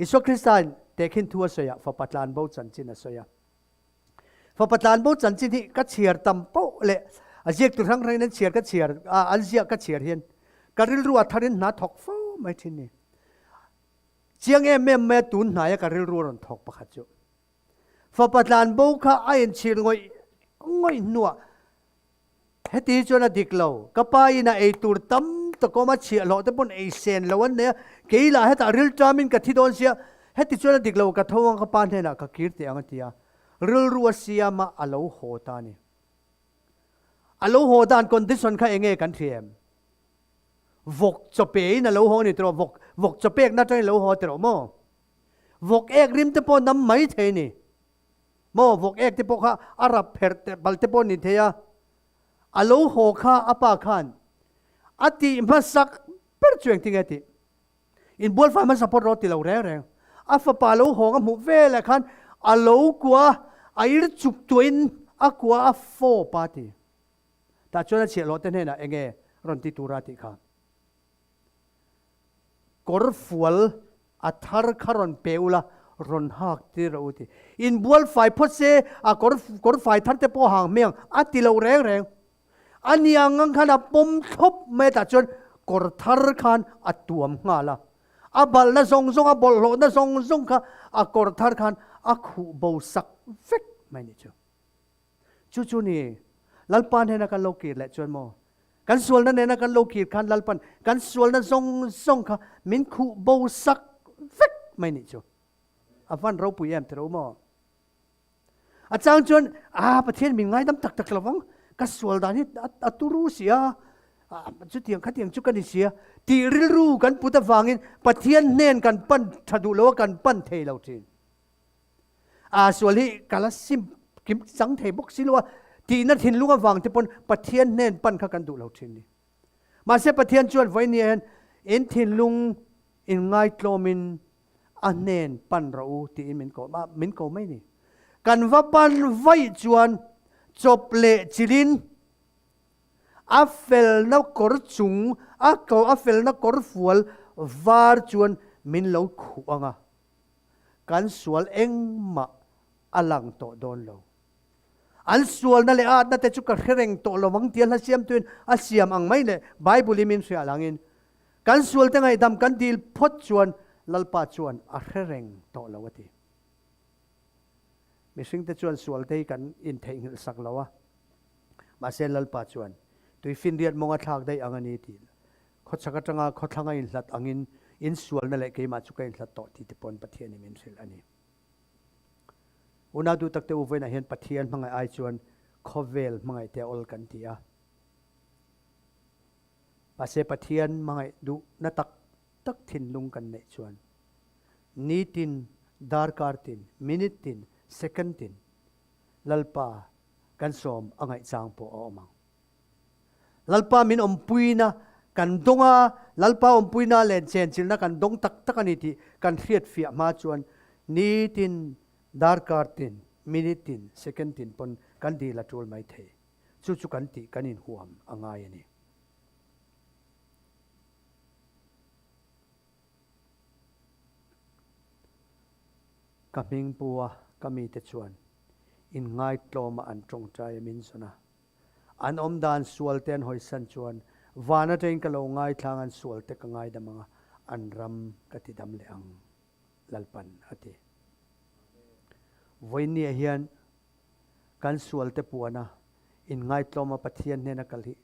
Isua Kristain tehkhin thu a sawi a, fapa tlanbo chanchin a sawi a. Fapa tlanbo chanchin hi ka chhiar tam poh leh a ziaktu hrang hrangin an chhiar ka chhiar an ziah ka chhiar hian ka rilru a tharin hna thawk fo mai thin ni. Chiang em em mai a tun hnaia ka rilru a rawn thawk pakhat chu. Fapa tlanbo kha a inchhir ngawih ngawih hnuah heti hi chuan a dik lo, ka pa in a ei tur tam tak awm a chhiahhlawh te pawn ei sen lo an nei a, kei lah hetah rilṭamin ka thi dawn sia, heti chuan a dik lo, ka tho ang ka pa hnenah ka kir teh ang a ti a, rilru a siam a, a lo haw ta a ni. A lo haw dan condition kha enge kan hria em? Vawk chaw pe in a lo haw a ni tiraw? Vawk vawk chaw pekna atangin a lo haw tiraw maw? Vawk ek rim te pawh nam mai thei a ni. Maw vawk ek te pawh kha a rap pherh te bal te pawh ni thei a. A lo haw kha a pa khan a tih hmasak ber chu engtin nge tih? Inbual fai hmasa pawh rawh ti lo reng reng. A fapa lo hawng a hmuh veleh khan a lo kua a ir chuk tuahin a kua a fawp a ti. Tah chuan a chhiahhlawh te hnenah enge rawn ti tura tih kha. Kawr fual a thar kha rawn pe ula, rawn hak tir rawh u ti. Inbual fai phawt se a kawr kawr fai thar te pawh hang hmeng a ti lo reng reng. A ni ang ang khan a pawm thlawp mai a tah chuan kawr thar khan a tuam nghal a. A balhna zawng zawng, a bawlhhlawhna zawng zawng kha a kawr thar khan a khuh bo sak vek mai ni chu. Chu chu ni, Lalpa hnena kan lo kir leh chuan maw? Kan sualna nena kan lo kir khan Lalpan kan sualna zawng zawng kha min khuh bo sak vek mai nih chu. A van ropui em tiro maw? A chang chuan, a Pathian min ngaidam tak tak lovang, ka sual dan hi a turu si a, chutiang khatiang chu ka ni si a, tih rilru kan put avangin Pathian hnen kan pan tha duh lo a, kan pan thei lo thin. A sual hi ka la sim kim chang thei bawk si lo a, tihna thinlung avang te pawn Pathian hnen pan kha kan duh lo thin ni. Mahse Pathian chuan vawinia hian in thinlung in ngaitlawmin a hnen pan rawh u tiin min ko a, min ko mai ni. Kan va pan vaih chuan chawp leh chilin a felna kawr chung a ko a felna kawr fual var chuan min lo khuh ang a. Kan sual engmah a lang tawh dawn lo. An sualna leh atna te chu ka hre reng tawh lo ang tia hla siamtuin a siam ang mai leh Bible i min hriah langin kan sualte ngaihdam kan dil phawt chuan Lalpa chuan a hre reng tawh lo a ti. Mihringte chuan sualte hi kan intheihnghilh sak lo a, mahse Lalpa chuan tuifinriat mawng a thlak daih ang a ni tih Khawchhak atanga khawthlang a inhlat angin insualna leh keimah chu ka inhlat tawh tih te pawn Pathianin min hrilh a ni. Unau duh takte u vawiinah hian Pathian hmangaih ai chuan khawvel hmangaih te a awl kan ti a. Mahse Pathian hmangaih duhna tak tak thinlung kan neih chuan nitin, darkar tin, minute tin, second tin Lalpa kan sawm a ngaihchang pawh a awm ang. Lalpa min awmpuina kan dawng a, Lalpa awmpuina leh chenchilhna kan dawng tak tak a ni tih kan hriatfiah hma chuan nitin, darkar tin, minute tin, second tin pawn kan dil a tul mai thei. Chu chu kan tih kan inhuam a ngai a ni. Ka hming pu a ka mite chuan inngaitlawma an tawngtai a min zawn a. An awm dan sual te an hawisan chuan van atangin ka lo ngaithlang an sual te ka ngaidam ang a, an ram ka ti dam leh ang, Lalpan a ti. Vawiinniah hian kan sual te puana inngaitlawma Pathian hnena kal hi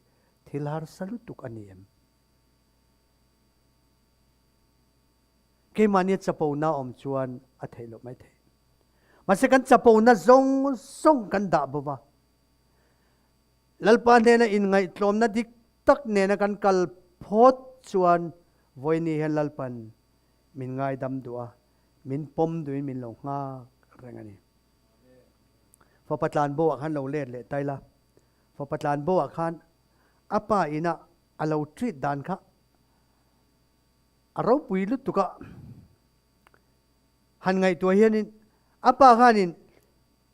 thil harsa lutuk a ni em? Keimahnia chapona awm chuan a theih loh mai thei. Mahse kan chapona zawng zawng kan dah bo va. Lalpa hnena inngaihtlawmna dik tak nena kan kal phawt chuan vawiini hian Lalpan min ngaidam duh a, min pawm duhin min lo nghak reng a ni. Fapa tlanbo ah khan lo let leh ta ila. Fapa tlanbo ah khan a pa ina a lo treat dan kha a ropui lutuk a. Han ngaihtuah hianin a pa khanin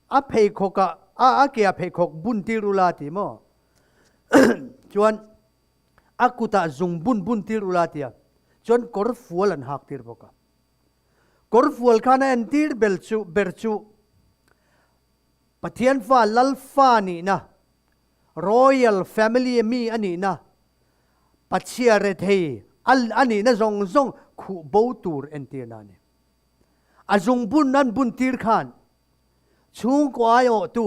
A pheikhawk ah a a ke ah pheikhawk bun tir ula ti maw? Chuan a kut ah zung bun bun tir ula ti a, chuan kawr fual an hak tir bawk a. Kawr fual khan a entir bel chu ber chu Pathian fa Lal fa nihna, Royal family mi a nihna, Pachhia rethei a a nihna zawng zawng khuh bo tur entirna a ni. A zungbun an bun tir khan chhungkaw aiawhtu,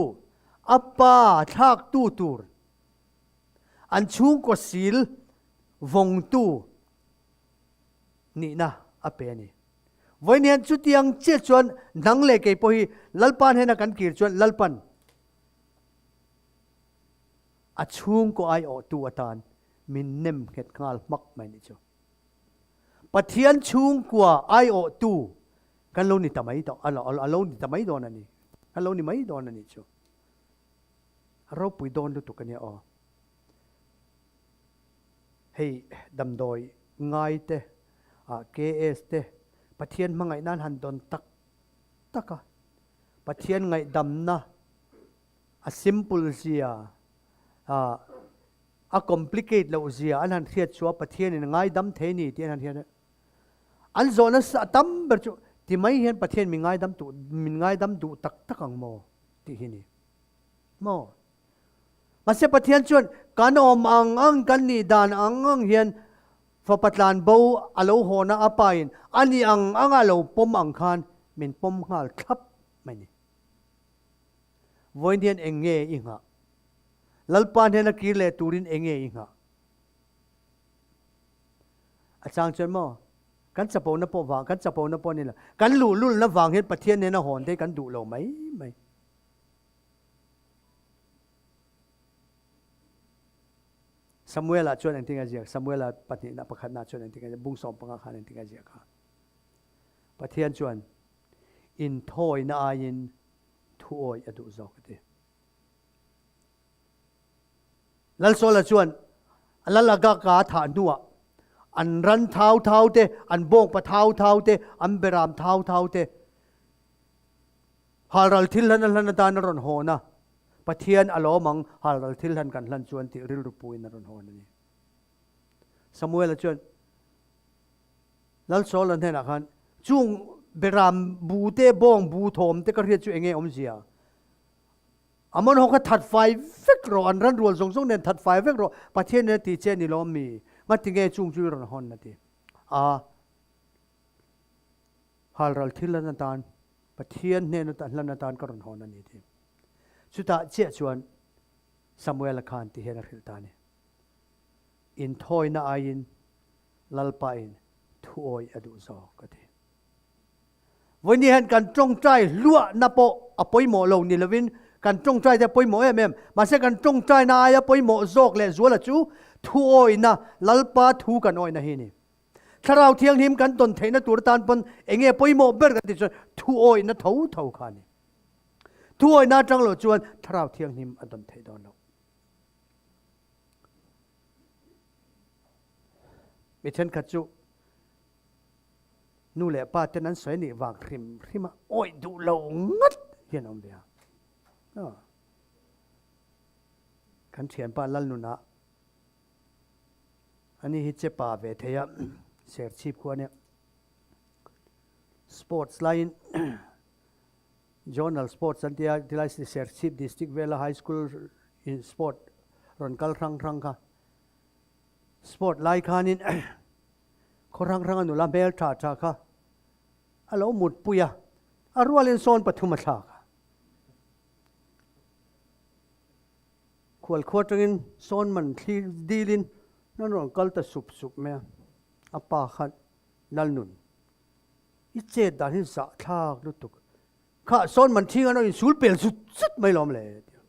a pa thlaktu tur, an chhungkaw sil vawngtu nihna a pe a ni. Vawiin hian chutiang chiah chuan nang leh kei pawh hi Lalpa hnena kan kir chuan Lalpan a chhungkaw aiawhtu atan min nem nghet nghal hmak mai ni chu. Pathian chhungkua aiawhtu kan lo ni ta mai tawh, a lo ni ta mai dawn a ni, kan lo ni mai dawn a nih chu. A ropui dawn lutuk a nia aw. Hei damdawi ngai te, KS te, Pathian hmangaih nan han dawn tak tak a, Pathian ngaihdamna a simple zia, a complicate loh zia an han hriat chu a Pathian in a ngaidam thei ni tih an han hriat a. An zawhna a tam ber chu ti mai hian Pathian min ngaidam duh min ngaidam duh tak tak ang maw tih hi ni. Maw? Mahse Pathian chuan kan awm ang ang kan nih dan ang ang hian fapa tlan bo a lo hawna a pa in a nih ang ang a lo pawm ang khan min pawm nghal thlap mai ni. Vawiin hian eng nge i nghah? Lalpa hnena kir leh turin eng nge i nghah? A chang chuan maw, kan chapona pawh vang, kan chapona pawh ni lo, kan luhlulna vang hian Pathian hnena hawn te kan duh lo mai mai. Samuela chuan engtin a ziak? Samuela pahnihna pakhatna chuan engtin a ziak? Bung 15 khan engtin a ziak kha? Pathian chuan inthawina aiin thuawi a duh zawk a ti. Lalsawla chuan a lal Agag-a a thah hnuah an ran thau thau te, an bawngpa thau thau te, an beram thau thau te halral thil hlan a hlan atan a rawn hawn a, Pathian a lawm ang halral thil hlan kan hlan chuan tih rilru puiin a rawn hawn a ni. Samuela chuan Lalsawla hnenah khan, Chung beram bu te, bawng bu thawm te ka hriat chu enge awmzia? Amon ho kha that fai vek rawh, an ran rual zawng zawng nen that fai vek rawh, Pathian in a ti che a ni lawm mi? Ngati nge chung chu i rawn hawn a ti. A halral thil hlan atan, Pathian hnen atan hlan atan ka rawn hawn a ni ti. Chutah chiah chuan Samuela khan ti hian a hrilh ta a ni. Inthawina aiin Lalpa in thuawi a duh zawk a ti. Vawiin hian kan tawngtai hluahna pawh a pawimawh lo ni lovin kan tawngtai te a pawimawh em em. Mahse kan tawngtaina aia pawimawh zawk leh zuala chu thuawina, Lalpa thu kan awihna hi a ni. Thlarau Thianghlim kan tawn theihna tur atan pawn eng nge pawimawh ber kan tih chuan thuawihna tho tho kha a ni. Thuawihna atang lo chuan Thlarau Thianghlim a tawn theih dawn lo. Mi thenkhat chu nu leh pa ten an sawi nih vang hrim hrim a awih duh lo ngat hian awm ve a. Kan thianpa Lalnuna ani hi che pa ve thei a, Serchhip khua ania. Sports laiin Zonal Sports an tia tilai Serchhip District vela High School in sport rawn kal hrang hrang kha. Sport lai khanin khaw hrang hranga nula hmel tha tha kha a lo mutpui a, a rualin sawn pathum a thlak a. Khualkhua atangin sawn man thlir dilin an rawn kal ta sup sup mai a, a pa khan Lalnun, i chet dan hi zahthlak lutuk, kha sawn man thing an rawn insul pel zut zut mai lawm le a ti a.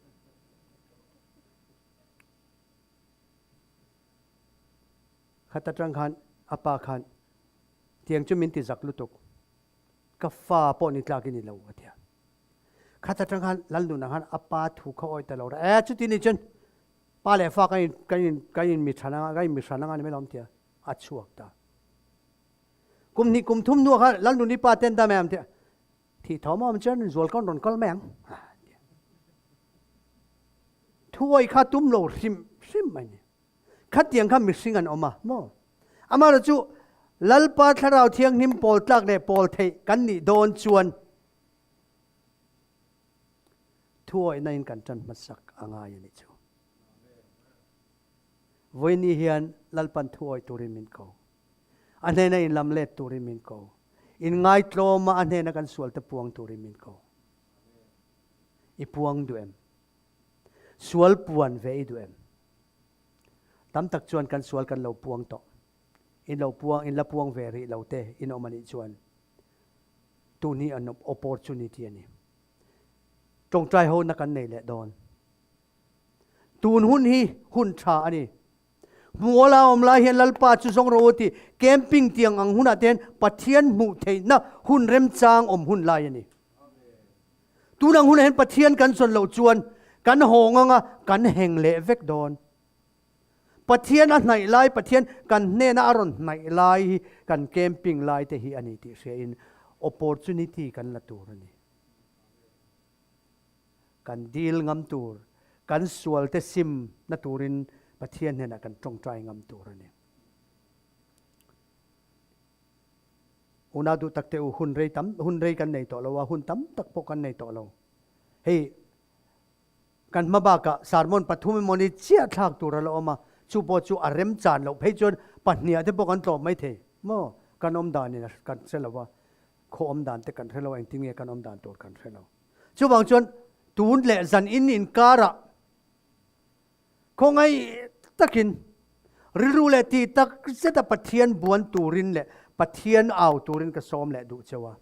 Khat atang khan a pa khan tiang chu min ti zak lutuk, ka fa pawh ni tlak i ni lo a ti a. Khat atang khan Lalnuna khan a pa thu kha awih ta lo reh e, chuti ni chuan pa leh fa kan in kan in kan in mi than anga kan in mi hran anga ni mai lo awm tia a chhuak ta. Kum hnih kum thum hnuah khan Lalnuni pa ten ta mai ang tia thih thawm a awm chuan zual ka rawn kal mai ang tia. Thu awih kha tum lo hrim hrim mai ni. Khatiang kha mihring an awm a maw? Amaherawhchu chu Lalpa Thlarau Thianghlim pawl tlak leh pawl theih kan nih dawn chuan Thuawihna in kan tan hmasak a ngai a nih chu. Vawiini hian Lalpan thuawih turin min ko. A hnena in lam let turin min ko. In ngaitlawma a hnena kan sualte puang turin min ko. I puang duh em? Sual puan ve i duh em? Tam tak chuan kan sual kan lo puang tawh. In lo puang, in la puang ve rih lo te in awm a nih chuan tun hi an opportunity a ni. Tawngtai hona kan nei leh dawn. Tun hun hi hun tha a ni. Hmuala awm lai hian Lalpa chu zawng rawh u ti camping tiang ang hunah te hian Pathian hmuh theihna hun remchang awm hun lai a ni. Tun ang hunah hian Pathian kan chawn loh chuan kan hawng anga kan heng leh vek dawn. Pathian a hnaih lai, Pathian kan hnena a rawn hnaih lai hi kan camping lai te hi a ni tih hriain opportunity kan la tur a ni. Kan dil ngam tur, kan sual te sim na turin Pathian hnenah kan tawngtai ngam tur a ni. Unau duh tak te u, hun rei tam, hun rei kan nei tawh lo a, hun tam tak pawh kan nei tawh lo. Hei Kan hma bakah sermon pathum emawni chiah thlak tur a la awm a, chu pawh chu a remchan loh phei chuan pahniah te pawh kan tlawm mai thei maw? Kan awm danin a kan hre lo a, khaw awm dan te kan hre lo a, engtin nge kan awm dan tur kan hre lo. Chuvang chuan tun leh zan in inkarah khawngaih takin rilru leh tih tak zeta Pathian buan turin leh Pathian au turin ka sawm leh duh cheu a.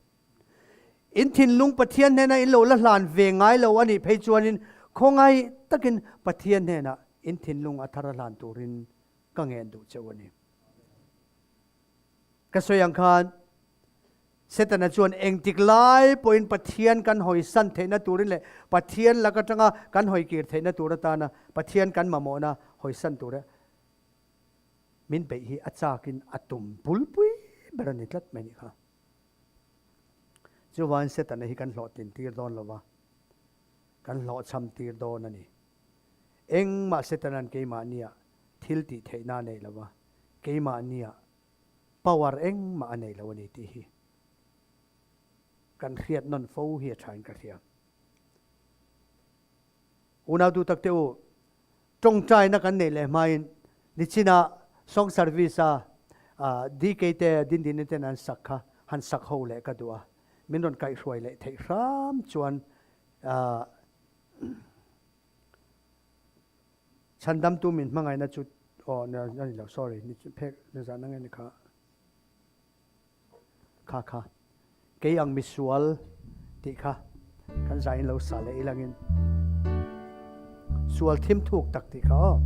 In thinlung Pathian hnena in lo la hlan ve ngai lo a nih phei chuanin khawngaih takin Pathian hnenah in thinlung a thar a hlan turin ka ngen duh cheu a ni. Ka sawi ang khan Setana chuan engtik lai pawhin Pathian kan hawisan theihna turin leh Pathian lak atanga kan hawikir theihna tur atana Pathian kan mamawhna hawisan tura min beih hi a chakin a tum bulpui ber a ni tlat mai nih kha. Chuvain Setana hi kan hlawhtlin tir dawn lo va, kan hlawhchham tir dawn a ni. Engmah Setana'n keimahnia thil tih theihna a nei lo va, keimahnia power engmah a nei lo a ni tih hi kan hriat nawn fo hi a thain ka hria. Unau duh takte u, Tawngtaina kan neih leh hmain nichina song service a DK te Dindini ten an sak kha han sak ho leh ka duh a, min rawn kaihhruai leh theih hram chuan Chhandamtu min hmangaihna chu aw a ni lo sorry phek nizan ang eni kha. Kha kha kei ang misual tih kha kan zaiin lo sa leh ilangin sual thim thuk tak tih kha aw.